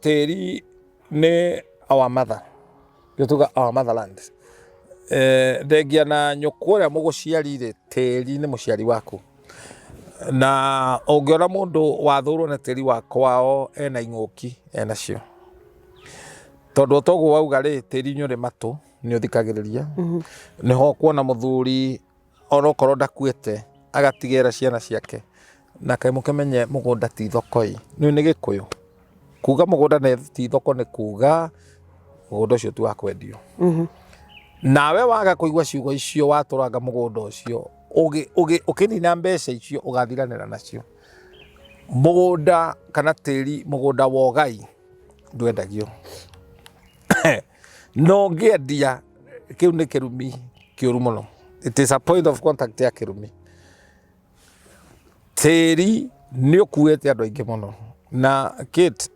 Tĩri nĩ our mother, nĩkĩo tuga our motherland. Thengia na nyũkwa ũrĩa mũgũciari rĩ, tĩri nĩ mũciari waku. Na ũngĩona mũndũ wathũrwo nĩ tĩri wa kwao ena ing'ũki enacio. Tondũ o ta ũguo wauga rĩ, tĩri nĩ ũrĩ matũ, nĩ ũthikagĩrĩria. Nĩho ũkuona mũthuri onokorwo ndakuĩte agatigĩra ciana ciake na kaĩ mũkĩmenye mũgũnda ti thoko ĩ, nĩ nĩ gĩkũyũ kuga mũgũnda nĩ ti thoko nĩ kuga mũgũnda ũcio ti wa kwendio. Nawe waga kũigua ciugo icio watũranga mũgũnda ũcio ũkĩnina mbeca icio ũgathiranĩra nacio. Mũgũnda kana tĩri mũgũnda wa ũgai ndwendagio. Na ũngĩendia kĩu nĩ kĩrumi kĩũru mũno. It is a point of contact ya kĩrumi. Tĩri nĩ ũkuĩte andũ aingĩ mũno na Kate,